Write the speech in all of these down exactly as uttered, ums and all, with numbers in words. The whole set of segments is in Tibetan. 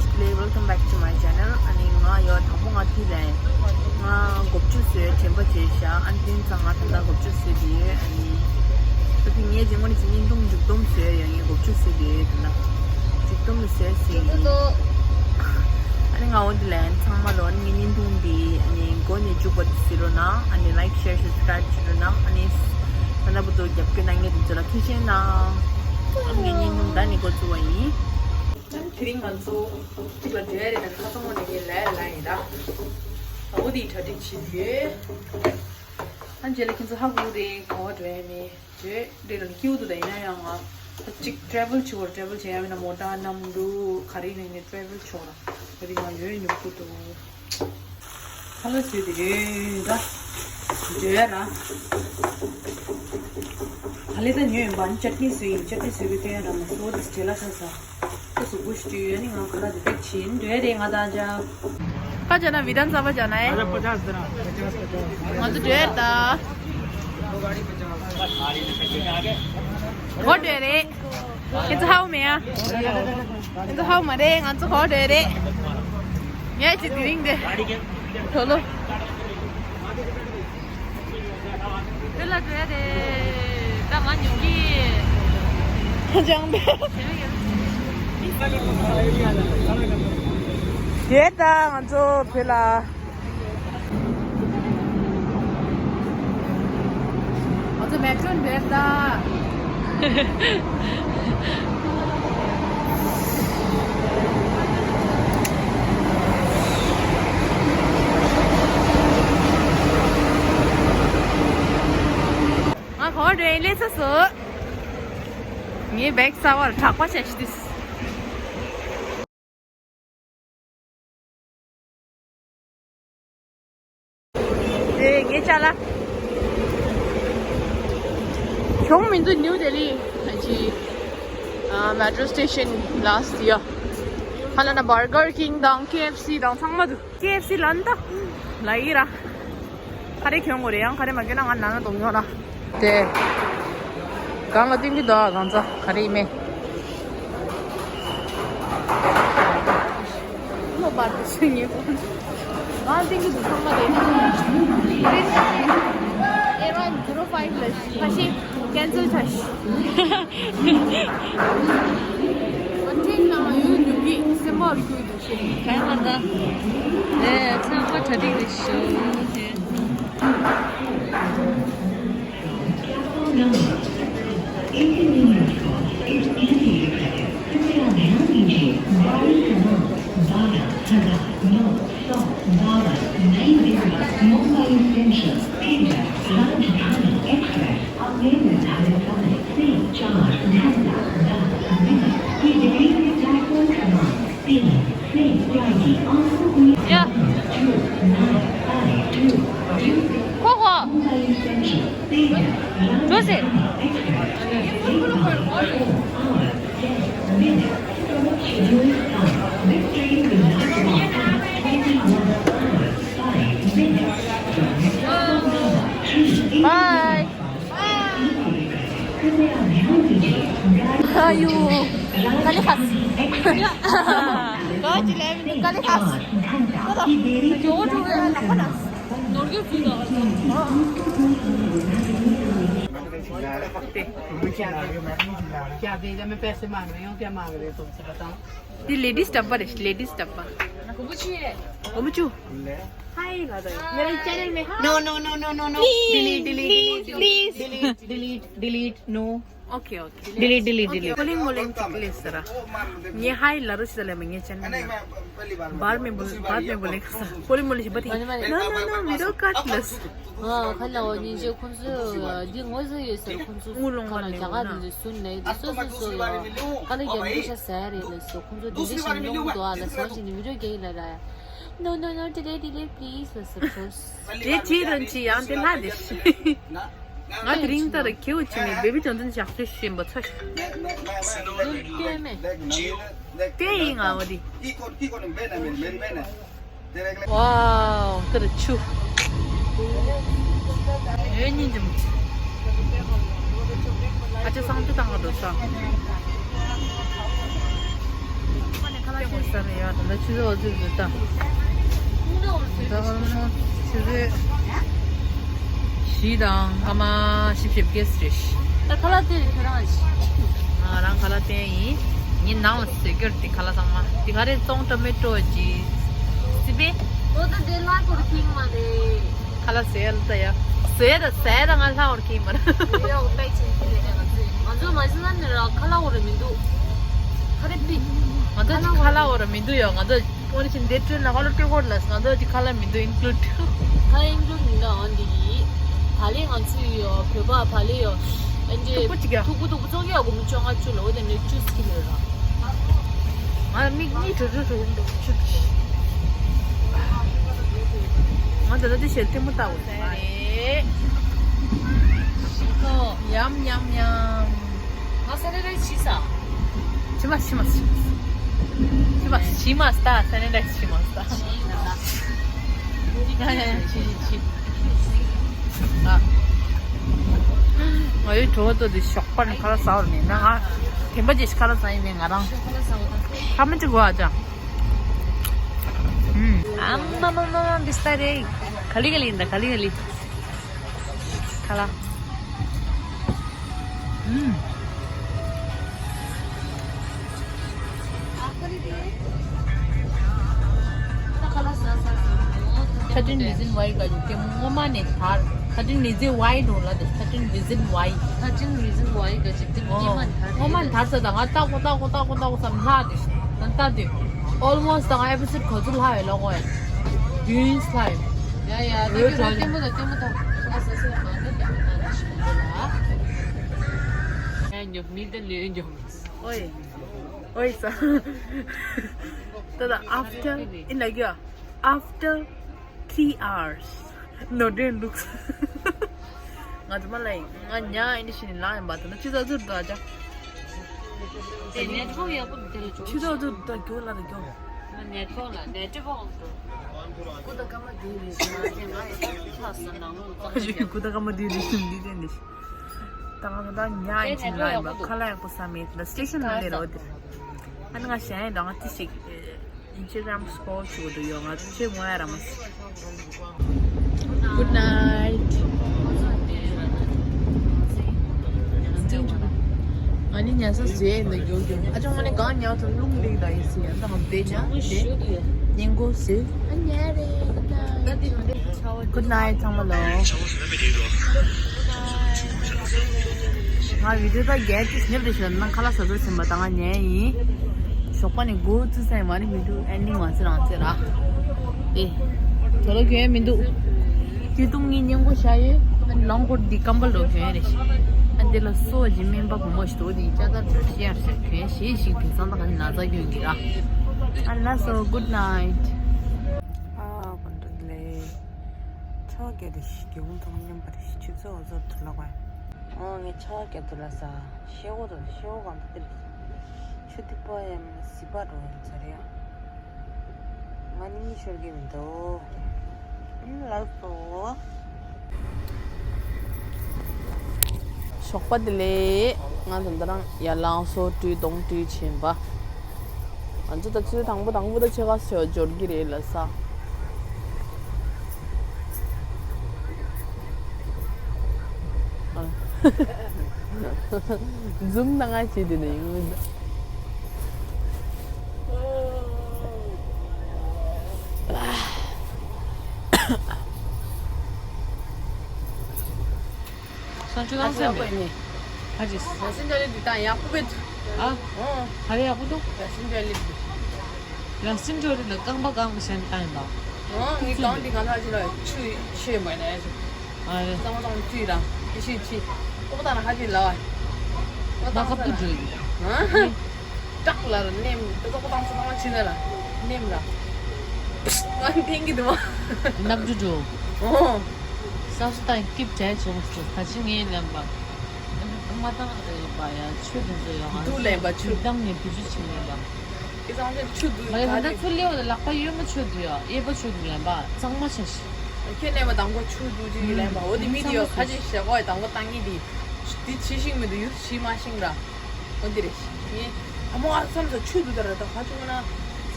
Welcome back to my channel. ཨ་ནི་ང་ཡོད་དང་པོ་ང་དེ་ལས་ང་སྒོ་ཕྱུགས་བཟོས་དྲན་པ་བརྗེད་ཤག་ཨ་ནི་དེ་ཙང་ང་ད་ལྟ་སྒོ་ཕྱུགས་བཟོས་དེ་ཡོད། ཨ་ནི་ད་དེ་ངས་རྗེས་མ་ནས་ཅིག་བརྙན་ཐུང་མཇུག་སྡོམ་བཟོས་ཡོད། ངས་སྒོ་ཕྱུགས་བཟོས་དེ་ཡོད། ད་ལྟ་མཇུག་སྡོམ་ལ་བཟོས་ཟིན། ཨ་ནི་ང་འོ་དེ་ལས་ཚང་མ་ལོ་ཨ་ནི་ངའི་བརྙན་ཐུང་འདི་ཨ་ནི་མགོ་ནས་མཇུག་བར་དུ་གཟིགས་རོགས་གནང་། ཨ་ནི་like, share, subscribe བྱེད་རོགས་གནང་། ཨ་ནི་ད་ལྟ་བར་དུ་རྒྱབ་སྐྱོར་གནང་མཁན་དེ་ཚོ་ལ་ཐུགས་རྗེ་གནང་། ཨ་ནི་ངའི་བརྙན་ཐུང་ད་ནི་འགོ་བཙུགས་པ་ཡིན། དེ་རིང་ང་ཚོ་གཅིག་ལ་འགྲོ་ཡ་རེད། ད་ཁ་སང་ངོ་ནས་ངས་ལས་ལ་ཡིན་ད། ཨ་བོ་དེའི་གྲ་སྒྲིག་བྱེད་དུས། ཨ་རྗེས་ལ་ཁྱེད་ཚོ་ཧ་གོ་རེད། ག་བ་འགྲོ་ཡ་མེད་འགྲོ་རེད་ལ་སྐྱིད་འདུག་ད་ཡིན་ན་ཡང་ང་ད་གཅིག་travel བྱེད་བར་travel བྱེད་ཡ་མིན་ན་མོ་ཊ་གནམ་གྲུ་ག་རེ་ཡིན་ནའི་travel བྱེད་བར་ད་རིང་ང་ཡོད་ཉོབ་ཀྱི་འདུག་ཁ་ལག་བཟོས་ཏེ་ཡོད་ད། འཇོ་ཡ་ར། ག་ལེ་ད་ཉོས་ཡིན་པ་ནི་ཅཊ་ནི་བཟོས་ཡིན། ཅཊ་ནི་བཟོས་པའི་ཐོན་ཡ་ར་མ་སོ་དེ་བྱེད་ལ་ས་ས། ཁོ་གཟུགས་པོ་ཞིག་ཡོད་ནི་ང་ག་ལ་དེ་པེག་བྱིན་འཇོ་ཡ་རེད། ང་ད་ཅག་ཁ་ཅག་ན་བི་དན་ས་པ་ཅག་ན་ཨེ། ང་ཚོ་འཇོ་ཡ་ད། གོ་འཇོ་ཡ་རེད། ཁྱེད་ཚོ་ཧའུ་མེ་ཡ། ཁྱེད་ཚོ་ཧའུ་མ་རེད། ང་ཚོ་གོ་འགྲོ་རེད། ངས་ཅི་དེ་རིང་དེ་ཐོ་ལོ། དེ་ལ་འགྲོ་ཡ་རེད། ད་ང་ཉོ་གི་ལྗང་པའི། དེ་ད་ང་ཚོ་བོད་ལ། ང་ཚོ་མེ་ཊྲོ་འདིར་ད། ང་གོ་རེ་ལས་ཚ་སོ། ངའི་བེག་གསར་པར་གྲགས་པ་བྱས་ཤི་དུས། དེ་ངའི་ཅ་ལག་ཁྱོང་མི་འདུག་ནིའུ་ལྡི་ལི་ཅི་metro station last year ཧ་ལ་ན་Burger King དང་ཁེ་ཨེཕ་སི་དང་ཚང་མ་འདུག་ཁེ་ཨེཕ་སི་ལ་འདུག་ལ་ཡི་ར། ག་རེ་གྱོན་དགོས་རེད། ཡང་ག་རེ་མ་གྱོན་ན་ང་ནང་ན་གཏོང་ཡོང་ལ། དེ། གང་ལ་བསྟན་གྱི་འདུག་གང་ཚ་ག་རེ་ཡིན་མེད། ལོ་བར་དུ་སུ་ཉེ་པོ། ང་བསྟན་གྱི་འདུག་ཚང་མ་དེ། ཨེ་ཝན་ཛི་རོ་ཕའིབ་ལ་ཁ་ཤས་ཀན་སལ་ཆ་ཤི། ཨ་ཐེན་ན་ཡོད་ཉུག་གི་སེམས་པ་རུ་རྒྱུ་འདུག་ཤེས། གང་ལ་ད། ཨེ་ཚང་མ་གྲ་སྒྲིག་རེད་ཤོ་དེ། Platform number eighty minutes का एक ईटी है। कृपया ध्यान दीजिए, गाड़ी क्रमांक बारह हजार नौ सौ बावन नई दिल्ली मुंबई सेंट्रल, इंदौर राजधानी एक्सप्रेस अपने निर्धारित समय से चार घंटा दस मिनट की देरी से प्लेटफॉर्म क्रमांक तीन से जाएगी। आपको कोई या। ཁོ་ཁོ། ཇོ་སེ། Bye. ཨ་ཡུ། ཀ་ལི་ཧས། ག་ཅི་ལེ་མི་འདུག་ཀ་ལི་ཧས། ཁོ་ད་ཇོ་བོ་ཇོ་བོ་ཡ་ལ་ཁོ་ན། ནོར་གྱི་ཚུལ་དུ། क्या दे, जब मैं पैसे मांग रही हूँ, क्या मांग रहे हो तुमसे बताओ? འདི་ལེ་ཌིས་ཌབ་པ་རེད། ལེ་ཌིས་ཌབ་པ། གོ་བོ་ཆུ། གོ་བོ་ཆུ། Hi ལ་དོ། मेरा चैनल में। No, no, no, no, no, no। Delete, delete, delete, delete, delete, delete, no। Okay, okay। Delete, delete, delete। Polling, polling, checklist रा। ངས་ཧའི་ལ་རུ་ཤི་ལ་མ་ངས་ཅན་ན། बार में बोल, बाद में बोलेगा। Polling, polling ཤི་བ་དེ། No, no, no, we don't cut this། ཨ་ཁ་ལ་འོ་ཉིན་ཅིག་ཁོང་ཚོས་འདི་ངོ་ཚ་ཡོད་ཟེར། ཁོང་ཚོ་དངུལ་ལོང་ཁ་ལ་རྒྱ་གར་འདི་ཚོ་ནས་འདི་སོ་སོ་སོ་ཡོད་དཀའ་ལས་རྒྱག་མི་ཤ་ཟ་རེད་ལ་སོ། ཁོང་ཚོ་འདི་འདྲ་ཞིག་མི་ལོང་འདུག་ཨ་ལ་སོ་ཞིག་ནི་བི་ཌིའོ་རྒྱག་ཡིན་ལ་ར། No, no, no, delete, delete, please ལ་སོ། དེ་ཅི་རུ་ཅི་ཡང་དེ་ལྷ་དེ་ཤི། ང་དེ་རིང་ལྟར་ཁྱེའུ་ཆེ་ནས་བེ་བི་ཅོན་ཏན་ཞག་ཚོད་ཤེས་པ་ཚོ་ཤི། སྐྱེ་མེད། དེ་ཡིན་ང་འོ་དེ། Wow, དེར་ཆུ། ཡོད་ཉིན་ཅིམ། ཨ་ཅེ་སང་ཏི་དང་ག་འགྲོ་ས། ལྟད་མོ་ས་རེད་ཡ། ད་ལྟ་ཆུ་ཚོད་འོ་ཙམ་ཙམ་ད། ད་ཨོལ་མོ་ཆུ་ཚོད་བཞི་དང་སྐར་མ་བཞི་བཅུ་ཞེ་བརྒྱད་རེད། ད་ཁ་ལག་སྟེར་ཁྱོད་རང་ཞིག་ང་རང་ཁ་ལག་སྟེར་ཡིན། ངའི་ནང་ལ་བཟོས་རྒྱུར་དེ་ཁ་ལག་ཚང་མ་དེ་ག་རེ་བཙོང་ཊོ་མེ་ཊོ་ཅི་སི་པེ། འོ་ད་དེ་ལ་ཀོར་ཁིང་མ་རེད། ཁ་ལག་ཟས་ལ་ད་ཡ། ཟས་ད་ཟས་ད་ང་ལྷག་བར་ཁྱིམ་མར། ཡོག་པེ་ཆེན་ཁྱི་ལས་ཀ་ང་ཚོས་ང་ཚོ་མ་ཤི་ན་ནི་ར་ཁ་ལག་འོ་ར་མི་འདུག་ཁ་རེ་པི། ང་ཚོ་ཁ་ལག་འོ་ར་མི་འདུག་ཡོ། ང་ཚོ་ཨོ་ནི་ཆེན་འདི་ཊུ་ན་ཁ་ལོ་ཊེ་ཀོར་ལ་ང་ཚོ་ཅི་ཁ་ལག་མི་འདུག་ཨིན་ཀླུ་ཌི། ཁ་ལག་ཨིན་ཀླུ་ཌི་མི་འདུག་ཨོ་འདི་གི། བ་ལེ་ང་ཚོས་ཡོ་བོད་པ་བ་ལེ་ཡོ། ཨན་ཅི་ཐུག་པོ་ཅིག་ཡ། ཐུག་པོ་ཐུག་པོ་ཙོག་ཡོ་གོ་མི་ཅོ་ང་ཅུ་ལ་འོ་དེ་ནི་ཅུ་སི་ཁི་ལ་ར། ང་མིག་གཉིས་གྲུ་གྲུ་གྲུ་འདུག་ཅུ་ཅི། ང་ད་ལྟ་དེ་ཞལ་ལྟད་མོ་ལྟ་འོ་རེད། ཤི་ཁོ། ཡམ་ཡམ་ཡམ། ང་ས་རེ་རེ་ཤི་ས། ཤི་མ་ཤི་མ་ཤི་མ། ཤི་མ་ཤི་མ་སྟ་ས་རེ་རེ་ཤི་མ་སྟ། ཤི་ན་ད། ང་ཡང་ཤི་ཤི་ཤི། ཨ། ང་ཡོད་གྲོགས་ཏོ་དེ་ཞོགས་པ་ནས་ཁ་ལག་ཟ་བར་མེད་ན་ང་དེན་པ་ཅིག་ཁ་ལག་ཟ་ཡིན་མེད་ང་རང་ཁ་མི་འདྲི་གོ་ཨ་ཅག་ཨམ་མ་མ་མ་མ་འདི་སྟ་རེད། ག་ལི་ག་ལི་ཡིན་ད་ག་ལི་ག་ལི། ཁ་ལག་ཨམ། Thirteen reason why ག་ཡོད་ཀྱི་ངོ་མ་ནས་དར། Thirteen reason why འགྲོ་ལ་དེ་thirteen reason why། Thirteen reason why ག་ཅིག་དེ་ངོ་མ་དར། ངོ་མ་དར་ས་དང་ང་ལྟ་གོ་ལྟ་གོ་ལྟ་གོ་ལྟ་གོ་བསམ་ལྷག་དེ་ད་ལྟ་དེ་almost དང་episode ག་ཚོད་ལྷག་ཡོད་ལ་ངོ་ཡ་བདུན་ལྷག་ཡོད། ཡ་ཡ་ད་གི་རོ་ལྟད་མོ་ད་ལྟད་མོ་ད་ཁ་ས་སེ་མ་ད་ལྟད་མོ་ད་ལ་ཞིག་འདུག་ལ། ཡ་ཉོབ་མི་ད་ལོས་ཉོབ། ཨོའི། ཨོའི་ས། ད་ད་after in like yeah, after three hours. No day looks. ང་ཚོ་མ་ལ་ཡིན་ང་ཉ་ཨིན་ཤི་ནི་ལ་ཡིན་པ་ད་ན་ཆུ་ཚོད་ཚུར་ད་ཅག་དེ་ནེཊ་ཝརཀ་ཡག་པོ་འདི་ལ་བྱུང་། ཆུ་ཚོད་ཚུར་ད་གྱོ་ལ་ད་གྱོ། ང་ནེཊ་ཝརཀ་ལ་ནེཊ་ཝརཀ་འདུག་སྐུ་ད་ཀ་མ་དེ་རེད་ཟེར་ང་ཚོས་ང་ཡི་ལྷག་ས་ནང་ལོགས་ཀ་ཁ་ཅིག་སྐུ་ད་ཀ་མ་དེ་རེད་ཟེར་འདི་དེ་འདི། ད་ང་ད་ཉ་ཨིན་ཤི་ལ་ཡིན་པ་ཁ་ལག་ཡག་པོ་ཟ་མེད་ད་སི་ཊེ་ཤན་ལ་ལས་རོ་དེ། ཨ་ནི་ང་གཞན་ཡིན་ད་ང་ཏི་ཞིག Instagram scroll བྱེད་དགོས་འདུག་ཡོད་ང་ཚོ་ཆེ་ངོ་ཡ་ར་མ་སི། Good night. ང་ནི་ཉལ་ས་བཟོས་ཡིན་ད་མགྱོགས་མགྱོགས། ཨ་ཅག་ང་ནི་གང་ཉལ་ཐུབ་རླུང་ལྡིང་ད་ཡིན་སི་ཡ་ད་ང་བདེ་ཉལ་བདེ། ཉིན་གུང་བཟོས། ཨ་ཉལ་རེད་ད། Good night ཚང་མ་ལོ། ང་བི་ཌི་ཡོ་ད་རྒྱལ་ཅིག་སྙེབ་དེ་ཞོན་ན་ཁ་ལག་ཟ་ཟ་ཟིན་པ་ད་ང་ཉལ་ཡིན། ཞོགས་པ་ནས་འགོ་ཚུགས་ས་ཡི་མ་ནི་མི་འདུག་ཨེན་ཌིང་མ་ཚེ་རང་ཚེ་ར། ཨེ། དོ་ལོ་གྱོན་མི་འདུག་དཀྱིལ་ཐུང་གཉིས་སྙིང་པོ་བཞག་ཡོད། ཨ་ནི་ལོང་ཀོ་ཊི་འདི་ཀམ་པལ་ལོ་གྱོན་རེད། ཨ་འདི་ལ་སོ་ཅི་སྨན་པ་བུ་མོ་ཞིག་འདུག་དེ་ཅ་དར་འདྲ་ཤི་ཡར་ཤར་གྱོན་ཞེས་ཤིག་དེང་སང་ད་ག་ནི་ན་ཚ་གྱོན་གྱི་ར། ཨ་ལ་སོ་good night. ཨ་གོན་འདྲ་ལེ། ཆོག་གེ་རེ་ཞིག་གི་འུ་ཐོང་མཉམ་པ་རེ་ཞིག་ཆུ་ཚོད་འོ་ཚོད་དུ་ལོག་པ། ཨོ་ངས་ཆ་བ་བརྒྱབ་འདུག་ལ་ས། ཤེའུ་དང་ཤེའུ་གང་དུ་སྟེར། ཆུ་ཐིགས་པ་ཡང་ཟི་པ་འགྲོ་ཡིན་ཚར་ཡ། ང་ནི་གཉིད་ཤོར་གི་མི་འདུག་ཨུམ་ལགས་སོ། ཞོགས་པ་བདེ་ལེགས། ང་ད་ལྟ་རང་ཡར་ལངས་སོ་བཀྲུས་གདོང་བཀྲུས་ཕྱིན་པ། ང་ཚོ་ད་ཆུ་ཚོད་དང་པོ་དང་པོ་ད་ཆེ་ག་སོ་འབྱོར་གི་རེད་ལ་ས། ཛུམ་ནང་ང་བྱེད་དེ་ནས་ཡིན། སང་ཆུ་ལང་སེམས་མེད། ཧ་ཅི། ཡ་སིན་ཅོ་ལི་འདི་དང་ཡག་པོ་བེད། ཨ། ཨོ། ཧ་རེ་ཡག་པོ་འདུག་ཡ་སིན་ཅོ་ལི་འདི། ཡ་སིན་ཅོ་ལི་ལ་རྐང་པ་གང་གི་ཞན་བཏང་ཡིན་པ། ཨོ་ངའི་གང་འདི་གང་ལ་ཅི་ལ་ཆུ་ཆུ་མ་ན་ཡ་ཆུ། ཨ་རེ། ཙང་ཙང་ཆུ་ར་ཡི་ཤི་ཆི། ཏོག་ཏང་ཧ་ཅི་ལ་བ། ཏོག་ཏང་ས་ན། ཧ། སྐྲག་ལ་ར་ནེམ་ཏོག་ཏང་ས་ཏང་ཆི་ན་ལ་ནེམ་ར། ང་འཐེན་གི་འདུག་བ། ནབ་ཇུ་ཇུ། ཨོ། ས་སུ་དང་སྐྱིབས་བྱས་བྱུང་སུ་ཁ་ཆེ་ངའི་ལན་པ། མ་བཏང་རེད་པ་ཡ་ཆུ་དེ་ཚོ་ཡོང་ང་། དུ་ལན་པ་ཆུ། དང་ནས་བུ་ཆུ་ཆེ་ལན་པ། ཁྱེད་ཚང་ཚེ་ཆུ་དུ་མ་ཡ་ད་ད་ཚུར་ལེའོ་ལ་ལག་པ་གཡོན་མ་ཆུ་དུ་ཡ་གཡས་པ་ཆུ་དུ་ལན་པ་གཙང་མ་ཆ་ཤི། ཁྱེད་ནས་མ་དང་པོ་ཆུ་དུ་ཅིག་ལན་པ་འོ་དེ་མི་དེ་ཡོ་ཁ་ཆེ་ཞེ་གོ་ཡ་དང་པོ་བཏང་གི་དེ། དེ་ཆི་ཤིང་མི་དུ་ཡུ་ཆི་མ་ཤིང་ར། འོ་འདི་རེད་ཤི། ངས་ཨ་མོ་ཨ་བསམ་ས་ཆུ་དུ་ད་ར་ད་ཁ་ཆུ་ན།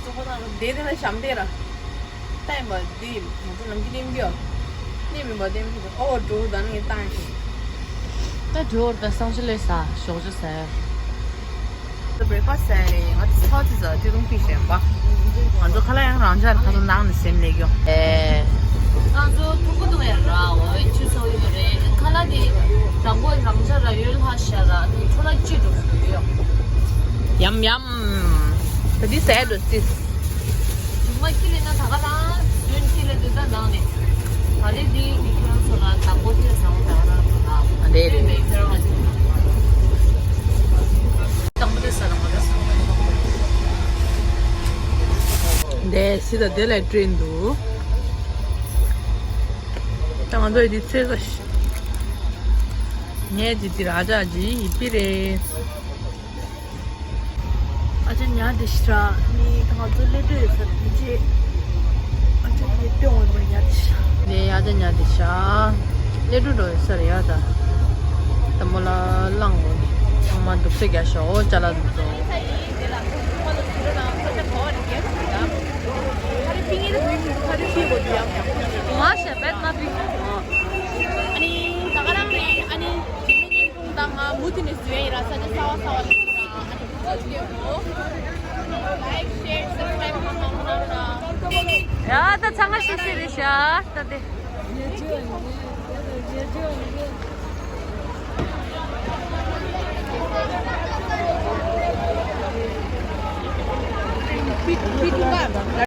ཙོ་ཁོ་ན་རུ་དེ་དེ་ན་ཞམ་དེ་ར། ལྟ་ཡིན་པ་དེ་ང་ཚོ་ནམ་རྒྱུན་ནེམ་རྒྱུ། ནེམ་ཡིན་པ་དེ་མི་འོ་འགྲོ་ད་ནི་ལྟ་ཡིན། ད་འགྲོ་ད་སང་ཆུ་ལས་ས་ཞོགས་ཇ་ཟ། ད་བྲེག་ཕ་སི་ཟ་རེད། ང་ཚོ་ཚ་ཅི་ཟ་དེ་རུང་པི་ཞེན་པ། ང་ཚོ་ཁ་ལག་ཡང་རང་འཇགས་ཁ་ཚོ་ནང་ནས་སེམས་ལས་ཀྱོ། ཨེ། ང་ཚོ་ཐུག་གི་འདུག་ཡ་ར་འོ་ཆུ་ཚོགས་ཡོད་རེད། ཁ་ལག་དེ་དང་པོ་རང་འཇགས་ར་ཡོད་ལྷ་ཤ་ར་དེ་ཚོ་ལ་ཅི་འགྲོ་ཡོད། ཡམ་ཡམ། ད་འདི་ཟས་འགྲོ་སྲིད། ཉི་མ་ཁྱི་ལས་ན་ད་ག་རང་དོན་ཁྱི་ལས་དུས་ད་ནང་ནས་ག་ལེ་འདི་ཉི་ཁྱི་རང་ཚོ་ལ་བདག་པོ་དེ་བཟང་བོ་ད་ག་རང་ད་ག་ཨ་འདྲེ་རེད། མེད་ཁྱི་རང་ལ་ཅི་ན་དང་པོ་དེ་ཟ་རང་མ་ད་ཟ། འདི་སི་ད་དེ་ལ་བྲིན་འདུག་ད་ང་ཚོ་ཡི་དེ་ཚེ་ས་ཞིག་ངས་ཅི་དེ་ར་ཅག་ཅི་ཡི་པི་རེད། ཨ་ཅག་ཉལ་བསྡད་ཤི་ར། ནི་ང་ཚོ་སླེབས་འགྲོ་ཡོད་ས་དེ་རྗེས། ཨ་ཅག་ཡེ་སྟོན་འོང་བ་ཉལ་བསྡད་ཤི། ནས་ཡ་ཅག་ཉལ་བསྡད་ཤ། སླེབས་འགྲོ་འགྲོ་ཡོད་ས་རེད་ཡ་ད། ད་མོ་ལ་བླངས་འོང་ནི། ཚང་མ་འདུག་སེ་རྒྱ་ཤ་འོ་ཅ་ལག་འདུག་ཚོ། ང་ཞེ་བེད་མ་བི། ཨ་ནི་ད་ག་རང་རེད། ཨ་ནི་ཇི་མི་ཉིན་ཀུང་དང་ང་མུ་མཐུད་ནས་བཟོས་ཡིན་ར། ས་ཆ་གསར་བ་གསར་བ་ལ་ལ་ཨ་ནི་ལ་ཡིག་ཤེར་སབ་སི་ཀ་རའིབ་གནང་གནང་ར། ཡ་ད་ཚང་མ་ཤི་ཤི་རེད་ཤག་ད་དེ།